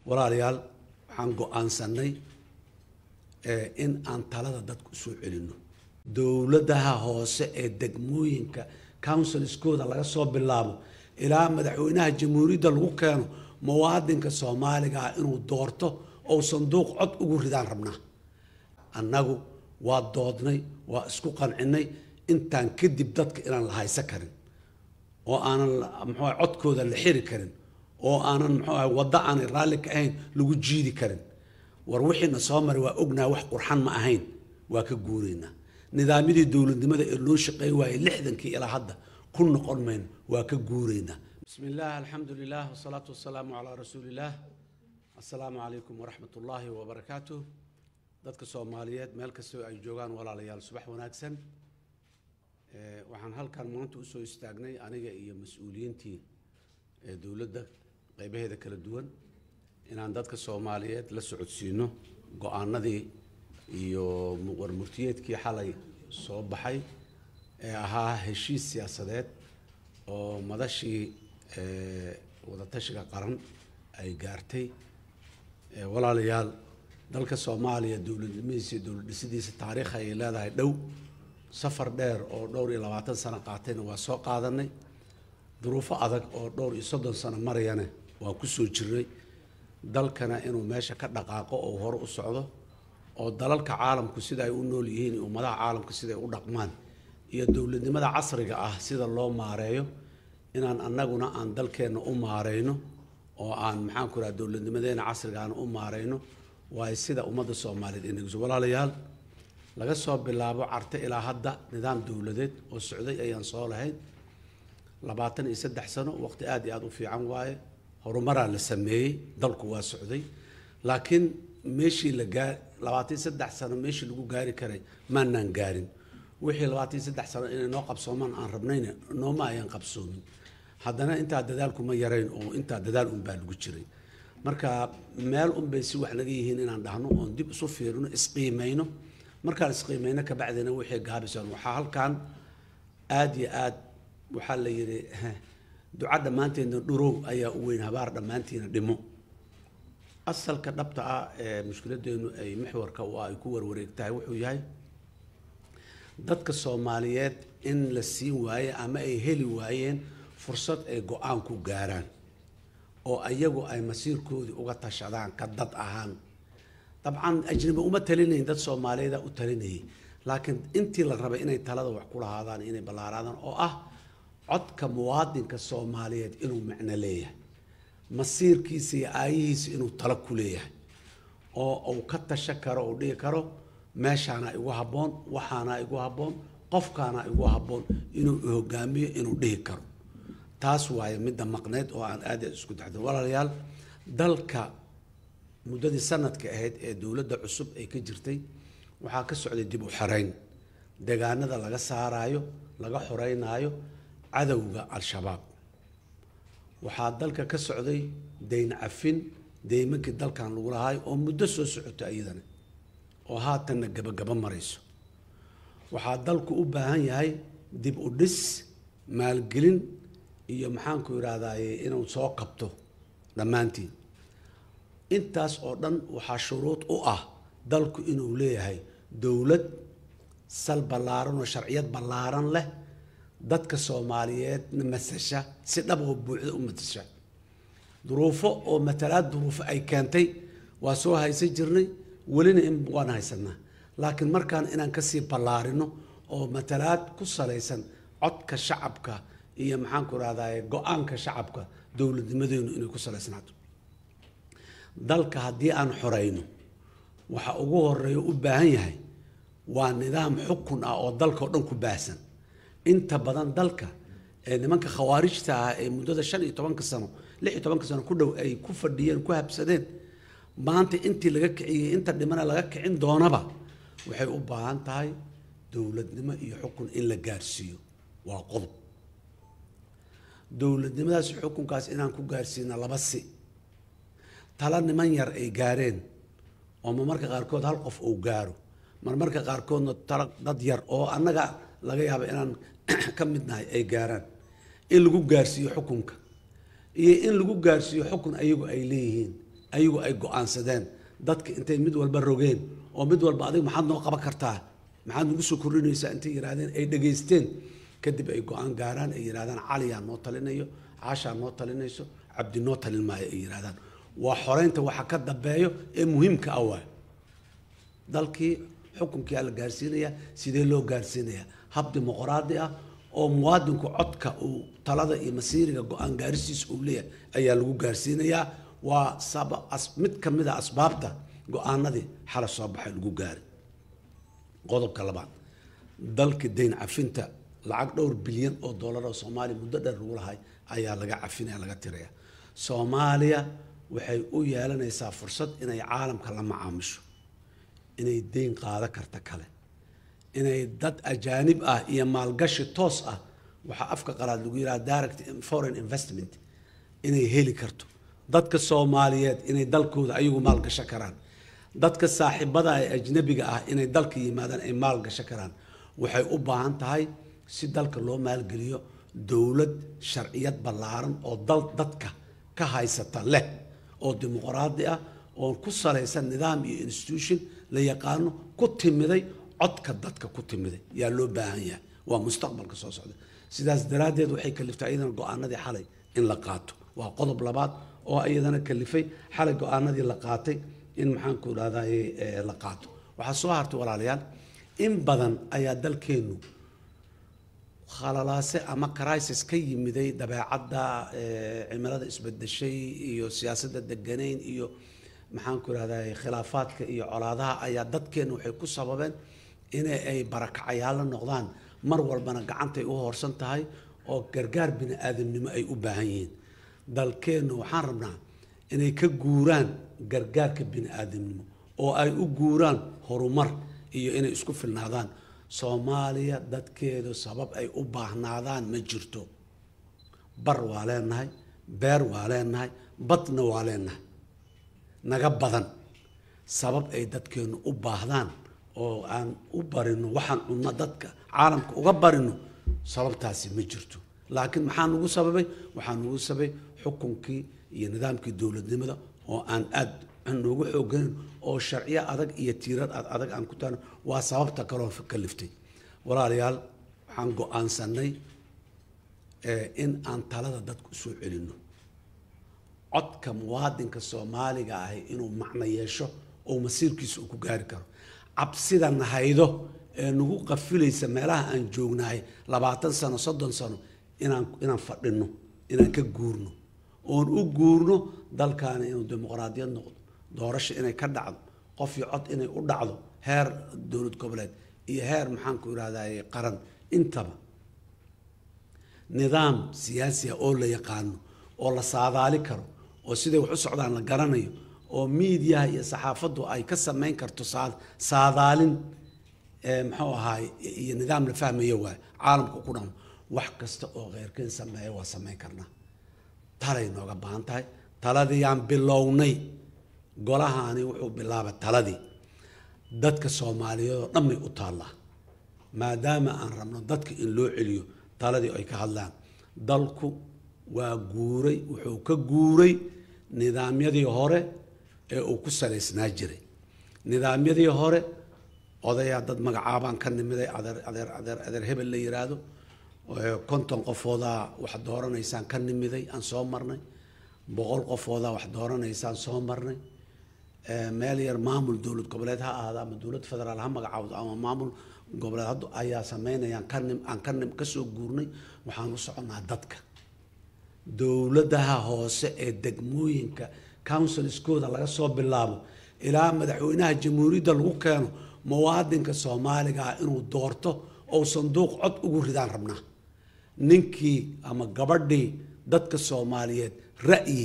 Walaalayaal, waxaan go'aansanay in aan talada dadku usoo celinno. Dowladaha hoose ee degmooyinka, councilskooda laga soo bilaabo ilaa madaxweynaha jamhuuriyadda lagu keeno, muwaadinka Soomaaliga ah inuu doorto ou sanduuq cod ugu ridaan rabnaa. Annagu waa doodnay, waa isku qancinay intaan kadib dadka inaan la haysan karin oo aanan, muxuu ahay, codkooda la xiri karin oo aanan, muxuu ahay, waddo aanay raalli ka ahayn lagu jiidi karin. War wixiina soo maray waa ognahay, wax qurxan ma ahayn, waa ka guuraynaa. Nidaamyadii dowladnimada ee loo shaqeyn waayey 60kii ilaa hadda ku noqon mayno, waa ka guuraynaa. Bismi illaah, alxamdu lilah, wasalaatu wasalaamu calaa rasuulillaah. Assalaamu calaykum waraxmat ullaahi wabarakaatuh. Dadka Soomaaliyeed meel kastoo ay joogaan, walaalayaal, subax wanaagsan. Waxaan halkan maanta usoo istaagnay aniga iyo mas-uuliyiintii dowladda qeybaheeda kala duwan inaan dadka Soomaaliyeed la socodsiino go-aanadii iyo warmurtiyeedkii xalay soo baxay ee ahaa heshiis siyaasadeed oo madashii wadatashiga qaran ay gaartay. Walaalayaal, dalka Soomaaliya dowladnimadiisa iyo dowlad dhisidiisa taariikh ayay leedahay dhow. Safar dheer oo dhowr iyo 20 sano qaatayna waa soo qaadanay, duruufo adag oo dhowr iyo 30 sano marayana waa ku soo jirnay. Dalkana inuu meesha ka dhaqaaqo oo hore u socdo oo dalalka caalamku sida ay u nool yihiin iyo ummadaha caalamku sida ay u dhaqmaan iyo dowladnimada casriga ah sida loo maareeyo inaan annaguna aan dalkeenna u maareyno oo aan, maxaan ku raha, dowladnimadeena casrigaana u maareyno, waayo sida ummadda Soomaaliyeed inaguso. Walaalayaal, laga soo bilaabo Carte ilaa hadda nidaam dowladeed oo socday ayaan soo lahayn 23 sano. Waqti aad iyo aada u fiican waaye, horumaraa la sameeyey, dalku waa socday, laakiin meeshii la gaa 23 sano meeshii lagu gaari karay maanaan gaarin. Wixii 23 sano inay noo qabsoomaan aan rabnayna nooma ayaan qabsoomin. Haddana intaa dadaalkuma yarayn oo intaa dadaal unbaa lagu jiray. Marka meel unbay si wax naga yihiin inaan dhahno oon dib isu fiirino, isqiimayno. Markaan isqiimayno kabacdina wixii gaabisaan waxaa halkan aada iyo aad waxaa la yidhi, duca dhammaanteedna dhurow ayaa u weyn habaar dhammaantiina dhimo. Asalka dhabta ah ee mushkiladeenu ay mixwarka u ah ay ku warwareegtahay wuxuu yahay dadka Soomaaliyeed in la siin waaye ama ay heli waayeen fursad ay go-aan ku gaaraan oo ayagu ay masiirkoodii uga tashadaan ka dad ahaan. Dabcan ajnabi uma talinayn, dad Soomaaliyeeda u talinayay, laakiin intii la rabay inay talada wax ku lahaadaan, inay ballaaraadaan oo ah codka muwaadinka Soomaaliyeed inuu macno leeyahay, masiirkiisa iyo aayihiisa inuu talo ku leeyahay oo uu ka tashan karo, uu dhihi karo meeshaana igu habboon, waxaana igu habboon, qofkaana igu habboon inuu hogaamiyo, inuu dhihi karo. Taas waaye midda maqneyd oo aan aad aad isku daxdo. Walaalayaal, dalka muddadii sanadka ahayd ee dowladda cusub ay ka jirtay waxaa ka socday dib u xoreyn deegaanada laga saaraayo, laga xoreynaayo cadowga Al-Shabaab. Waxaa dalka ka socday dayn cafin deymankii dalkan lagu lahaay oo muddo soo socota iyadana oo haatanna gabagaba marayso. Waxaa dalku u baahan yahay dib u dhis, maalgelin iyo, maxaanku idhahdaaye, inuu soo qabto dhammaantiin. Intaas oo dhan waxaa shuruud u ah dalku inuu leeyahay dowlad sal ballaaran oo sharciyad ballaaran leh, dadka Soomaaliyeedna masasha, si dhab oo buuxda u matasha. Duruufo oo matalaad duruufo ay keentay waa soo haysan jirnay, welina in waan haysanaa, laakiin markaan inaan kasii ballaarino oo matalaad ku salaysan codka shacabka iyo, maxaanku rahdaye, go-aanka shacabka dowladnimadeenu inay ku salaysnaato. Dalka haddii aan xoreyno, waxa ugu horeeya u baahan yahay waa nidaam xukun ah oo dalka oo dhan ku baahsan. Inta badan dalka ee nimanka khawaarijta ah ee muddada 15-ka sano, 16-ka sano ku dhow ay ku fadhiyeen, ku habsadeen, maanta intii laga kiciyey, inta dhimana laga kicin doonaba, waxay u baahan tahay dowladnimo iyo xukun in la gaarsiiyo. Waa qodob. Dowladnimadaas, xukunkaas inaan ku gaarsiino laba si: tala niman yar ay gaareen oo marmarka qaarkood hal qof uu gaaro, marmarka qaarkoodna tala dad yar oo annaga laga yaabo inaan ka mid nahay ay gaaraan in lagu gaarsiiyo xukunka, iyo in lagu gaarsiiyo xukun ayagu ay leeyihiin. Ayagu ay go-aansadeen dadka intay mid walba rogeen oo mid walba adiga maxaad noo qaban kartaa, maxaad nagu soo kordhinaysaa intay yidhahdeen, ay dhegaysteen, kadib ay go-aan gaaraan, ay yidhahdaan Caliyaa noo talinayo, Caashaa noo talinayso, Cabdi noo talin maayo ay yidhahdaan. Waa xoreynta waxa ka dambeeyo ee muhiimka ah. Waay dalkii xukunkiyaa la gaarsiinayaa. Sidee loo gaarsiinayaa? Hab dimuqraadi ah oo muwaadinku codka uu talada iyo masiiriga go-aan gaarisiisa uu leeyahay ayaa lagu gaarsiinayaa. Waa mid ka mid a asbaabta go-aanadii xala soo baxay lagu gaaray. Qodobka labaad, dalka deyn cafinta lacag dhowr bilyan oo dollar oo Soomaaliya muddo dheer lagu lahay ayaa laga cafinaya, laga tiraya. Soomaaliya waxay u yeelanaysaa fursad inay caalamka la macaamisho, inay deyn qaado karta kale, inay dad ajaanib ah iyo maalgashi toos ah, waxaa afka qalaad lagu yidhaha direct foreign investment, inay heli karto. Dadka Soomaaliyeed inay dalkooda ayagu maalgashan karaan, dadka saaxiibada ee ajnabiga ah inay dalka yimaadaan, ay maalgashan karaan. Waxay u baahan tahay si dalka loo maalgeliyo dowlad sharciyad ballaaran oo dal dadka ka haysata leh, oo dimuqraadi ah, oo ku salaysan nidaam iyo institution la yaqaano, ku timiday codka dadka ku timiday yaa loo baahan yahay. Waa mustaqbalka soo socda. Sidaas daraaddeed waxay kaliftay iyadana go-aanadii xalay in la qaato. Waa qodob labaad oo iyadana kalifay xalay go-aanadii la qaatay in, maxaan ku idhahday, la qaato. Waxaa soo hartay, walaalayaal, in badan ayaa dalkeennu khalalaase ama crisis ka yimiday dabeecadda, cimilada isbedeshay iyo siyaasadda deganayn iyo, maxaan ku idhahday, khilaafaadka iyo colaadaha ayaa dadkeennu waxay ku sababeen in ay barakacayaalo noqdaan, mar walbana gacantay u hoorsan tahay oo gargaar bini aadamnimo ay u baahan yihiin. Dalkeennu waxaan rabnaa inay ka guuraan gargaarka bini aadamnimo oo ay u guuraan horumar iyo inay isku filnaadaan. Soomaaliya dadkeedu sabab ay u baahnaadaan ma jirto. Bar waa leenahay, beer waa leenahay, badna waa leenahay, naga badan. Sabab ay dadkeenu u baahdaan oo aan u barino waxaan cunno dadka caalamka uga barino, sababtaasi ma jirto. Laakiin maxaa nagu sababay? Waxaa nagu sababay xukunkii iyo nidaamkii dowladnimada oo aan aad noogu xooganayn, oo sharciyo adag iyo tiirar ad adag aan ku taano. Waa sababta kaloo kaliftay. Walaalayaal, waxaan go-aansanay in aan talada dadku usoo celinno, codka muwaadinka Soomaaliga ahi inuu macno yeesho oo masiirkiisa uu ku gaari karo. Cabsida nahaydo ee nagu qafilaysa meelaha aan joognahay 20 sano, 30 sano inaan fadhino, inaan ka guurno oon u guurno dalkaani inuu dimuqraadiyad noqdo, doorasho inay ka dhacdo, qof iyo cod inay u dhacdo, heer dowlad goboleed iyo heer, maxaan ku idhahday, qaran intaba. Nidaam siyaasi ah oo la yaqaano oo la saadaali karo oo siday wax u socdaan la garanayo oo miidiyaha iyo saxaafaddu ay ka samayn karto saadaalin, muxuu ahaay, iyo nidaam la fahmayo waay caalamka ku dhaqmo. Wax kasta oo kheyrkeen sameeya waa samayn karnaa. Talay nooga baahan tahay. Taladii bilownay. Golahaani wuxuu bilaabay taladii. Dadka Soomaaliyeed oo dhan bay u taallaa, maadaama aan rabno dadka in loo celiyo taladii ay ka hadlaan. Dalku waa guuray, wuxuu ka guuray nidaamyadii hore ee uu ku salaysnaa jiray. Nidaamyadii hore odayaa dad magacaabaan ka nimiday, adeer, adeer, adeer, adeer hebel la yiraahdo, 50 qofoodaa wax dooranaysaan ka nimiday, aan soo marnay 100 qofoodaa wax dooranaysaan soo marnay. Meel yar maamul dowlad goboleed ha ahaado ama dowlad federaal ha magacaawdo ama maamul goboleed hadda ayaa sameynayaan ka nim aan ka nim kasoo guurnay. Waxaan u soconnaa dadka dowladaha hoose ee degmooyinka, councilskooda laga soo bilaabo ilaa madaxweynaha jamhuuriyadda lagu keeno. Muwaadinka Soomaaliga ah inuu doorto oo sanduuq cod ugu ridaan rabnaa ninkii ama gabadhii dadka Soomaaliyeed ra'yi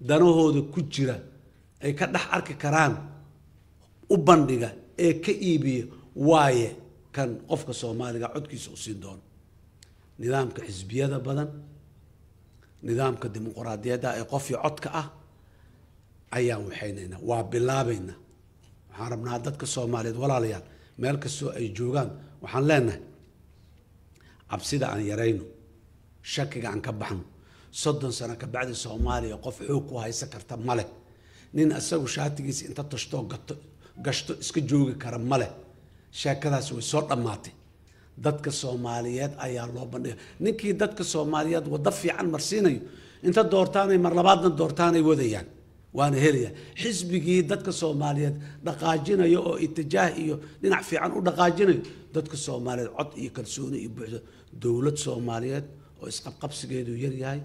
danahooda ku jira ay ka dhex arki karaan u bandhiga ee ka iibiya, waaye kan qofka Soomaaliga codkiisa u siin doono. Nidaamka xisbiyada badan, nidaamka dimuqraadiyadda ee qof iyo codka ah ayaan waxaynaynaa, waa bilaabaynaa. Waxaan rabnaa dadka Soomaaliyeed, walaalayaal, meel kastoo ay joogaan, waxaan leenahay cabsida aan yarayno, shakiga aan ka baxno. 30 sano ka bacdi Soomaaliya qof xoog ku haysan karta ma leh. Nin isagu shaatigiisa inta tashtoo gato gashto iska joogi kara ma leh. Sheekadaas way soo dhammaatay. Dadka Soomaaliyeed ayaa loo bandhiga. Ninkii dadka Soomaaliyeed waddo fiican marsiinayo inta doortaanay mar labaadna doortaanay wadayaan, waana helaya. Xisbigii dadka Soomaaliyeed dhaqaajinayo oo itijaah iyo dhinac fiican u dhaqaajinayo, dadka Soomaaliyeed cod iyo kalsooni iyo buuxdo. Dowlad Soomaaliyeed oo isqabqabsigeedu yaryahay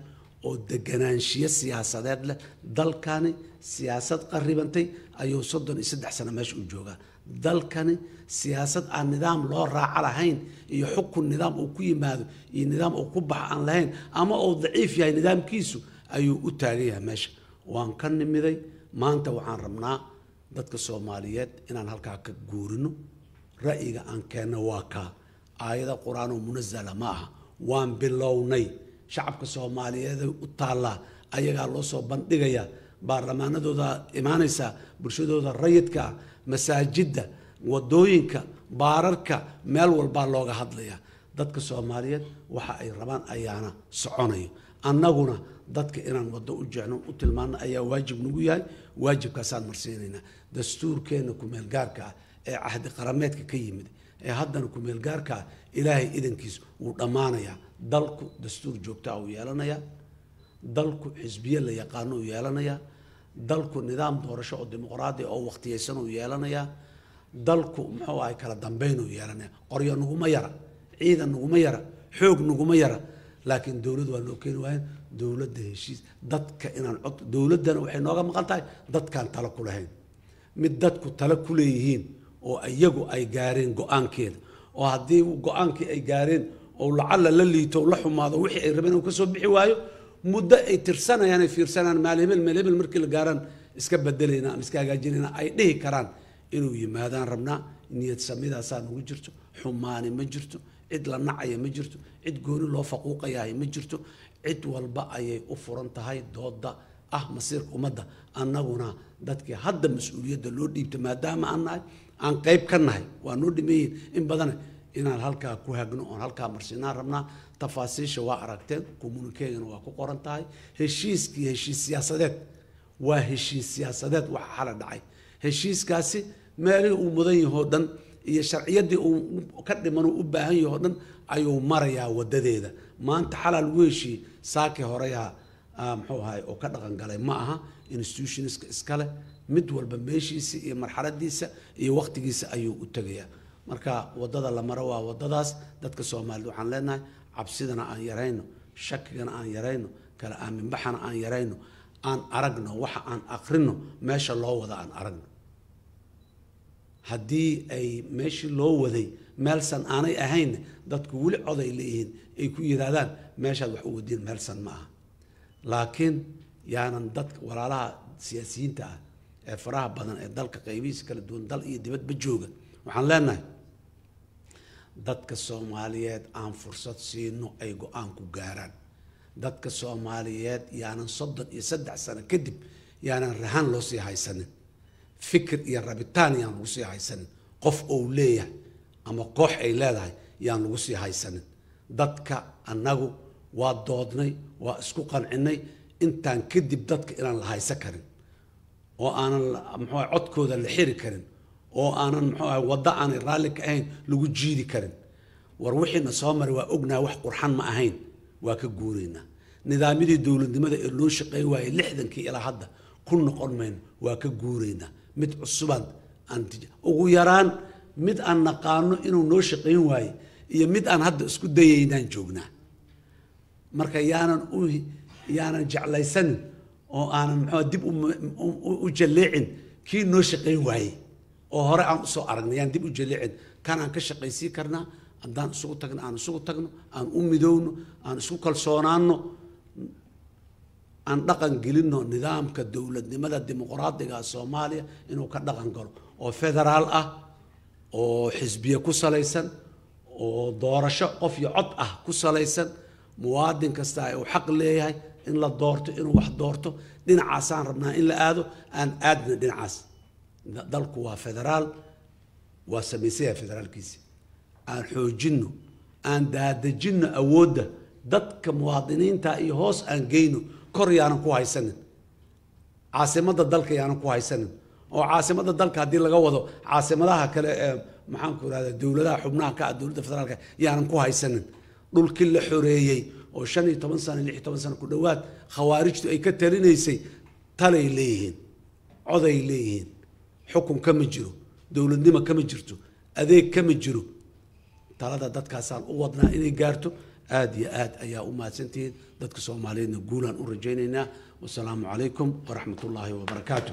oo deganaanshiyo siyaasadeed leh. Dalkani siyaasad qarribantay ayuu 33 sano meesha u joogaa. Dalkani siyaasad aan nidaam loo raaco lahayn iyo xukun nidaam uu ku yimaado iyo nidaam uu ku baxo aan lahayn, ama uu daciif yahay nidaamkiisu, ayuu u taagan yahay meesha. Waan ka nimiday. Maanta waxaan rabnaa dadka Soomaaliyeed inaan halkaa ka guurino. Ra'yiga aan keenno waa kaa. Aayada Qur-aan oo munazala ma aha. Waan bilownay. Shacabka Soomaaliyeed u taallaa, ayagaa loo soo bandhigayaa, baarlamaanadooda imaanaysaa, bulshadooda rayidka ah, masaajidda, wadooyinka, baararka, meel walbaa looga hadlayaa. Dadka Soomaaliyeed waxa ay rabaan ayaana soconayo. Annaguna dadka inaan waddo u jeexno, u tilmaano ayaa waajib nagu yahay. Waajibkaasaan marsiinaynaa. Dastuurkeenna kumeelgaarka ah ee cahdi qarameedka ka yimid ee haddana kumeelgaarka ah, Ilaahay idankiis wuu dhammaanayaa. Dalku dastuur joogta ah uu yeelanayaa, dalku xisbiye la yaqaano uu yeelanayaa, dalku nidaam doorasho oo dimuqraadi oo waqtiyeysan uu yeelanayaa, dalku muxuu ahay kala dambeyn uu yeelanaya. Qoryo naguma yara, ciidan naguma yara, xoog naguma yara, laakiin dowlad waa noo keeni waayeen. Dowladda heshiis dadka inaan cod, dowladdana waxay nooga maqan tahay dadkaan talo ku lahayn. Mid dadku talo ku leeyihiin oo iyagu ay gaareen go-aankeeda, oo haddii go-aankii ay gaareen oo lacalla la liito, la xumaado, wixii ay rabeen uu ka soo bixi waayo, muddo ay tirsanayaan, ay fiirsanayaan, maal hebel meel hebel markii la gaaraan iska bedelayna ama iska hagaajinayna ay dhihi karaan inuu yimaadaan rabnaa. Niyad samidaasaa nagu jirto. Xumaani ma jirto, cid la nacaya ma jirto, cid gooni loo faquuqayahay ma jirto. Cid walba ayay u furan tahay dooda ah masiirka ummadda. Annaguna dadkii hadda mas-uuliyadda loo dhiibta maadaama aan nahay, aan qayb ka nahay, waa noo dhimeeyihin in badana inaan halkaa ku hagno oon halkaa marsinaan rabnaa. Tafaasiisha waa aragteen, communiquegana waa ku qoran tahay. Heshiiskii heshiis siyaasadeed waa heshiis siyaasadeed. Waxa xala dhacay heshiiskaasi meelihii uu mudan yahoo dhan iyo sharciyaddii uu ka dhiman uu u baahan yahoo dhan ayuu marayaa wadadeeda. Maanta xalaa lagu heshiiyey, saakii horeyaa muxuu ahay oo ka dhaqan galay ma aha. Institutionska iskale mid walba meeshiisa iyo marxaladiisa iyo waqtigiisa ayuu u tegayaa. Marka wadada la maro waa wadadaas. Dadka Soomaaliyed waxaan leenahay, cabsidana aan yarayno, shakigana aan yarayno, kala aaminbaxana aan yarayno. Aan aragno waxa aan akrino, meesha loo wada aan aragno. Haddii ay meeshii loo waday meelsan aanay ahayn, dadku weli cod ay leeyihiin ay ku yidhaahdaan meeshaad wax u wadiin meelsan ma aha. Laakiin yaanan dadka walaalaha siyaasiyiinta ah ee faraha badan ee dalka qaybihiisa kala duwan, dal iyo dibadba jooga, waxaan leenahay dadka Soomaaliyeed aan fursad siino ay go-aan ku gaaraan. Dadka Soomaaliyeed yaanan 33 sano kadib yaanan rahan loo sii haysanin, fikir iyo rabitaan yaan lagu sii haysanin, qof ou leeyahay ama koox ay leedahay yaan lagu sii haysanin. Dadka annagu waa doodnay, waa isku qancinay intaan kadib dadka inaan la haysan karin oo aanan muxuu ahay codkooda la xiri karin oo aanan muxuu ahay waddo aanay raalli ka ahayn lagu jiidi karin. War wixiina soo maray waa ognahay, wax qurxan ma ahayn, waa ka guuraynaa. Nidaamyadii dowladnimada ee loo shaqeyn waayey 60kii ilaa hadda ku noqon mayno, waa ka guuraynaa. Mid cusubaan aan ugu yaraan mid aan naqaano inuu noo shaqeyn waaye iyo mid aan hadda isku dayaynaan joognaa. Marka yaanan jeclaysanin oo aanan muxuu dib u jalleecin kii noo shaqeyn waayey oo hore aan usoo aragnay, yaan dib u jalleecin. Kan aan ka shaqaysiin karnaa haddaan isugu tagno, aan isugu tagno, aan u midowno, aan isku kalsoonaano, aan dhaqan gelinno nidaamka dowladnimada dimuqraadiga Soomaaliya inuu ka dhaqan galo oo federaal ah oo xisbiye ku salaysan oo doorasho qof iyo cod ah ku salaysan, muwaadin kasta uu xaq leeyahay in la doorto, inuu wax doorto. Dhinacaasaan rabnaa in la aado, aan aadna dhinacaas. Dalku waa federaal, waa samaysaya federaalkiisi. Aan xoojinno, aan daadejinno awoodda dadka muwaadiniinta iyo hoos aan geyno, kor yaanan ku haysanin. Caasimadda dalka yaanan ku haysanin, oo caasimadda dalka haddii laga wado caasimadaha kale ee maxaanku irahda dowladaha xubnaha ka ah dowladda federaalka yaanan ku haysanin. Dhulkii la xoreeyey oo 15 sano, 16 sano ku dhowaad khawaarijtu ay ka talinaysay, talay leeyihiin, coday leeyihiin, xukun kama jiro, dowladnimo kama jirto, adeeg kama jiro. Talada dadkaasaan u wadnaa inay gaarto. Aada iyo aad ayaa u mahadsantihiin. Dadka Soomaaliyeedna guulaan u rajaynaynaa. Wasalaamu calaykum waraxmat ullaahi wabarakaatu.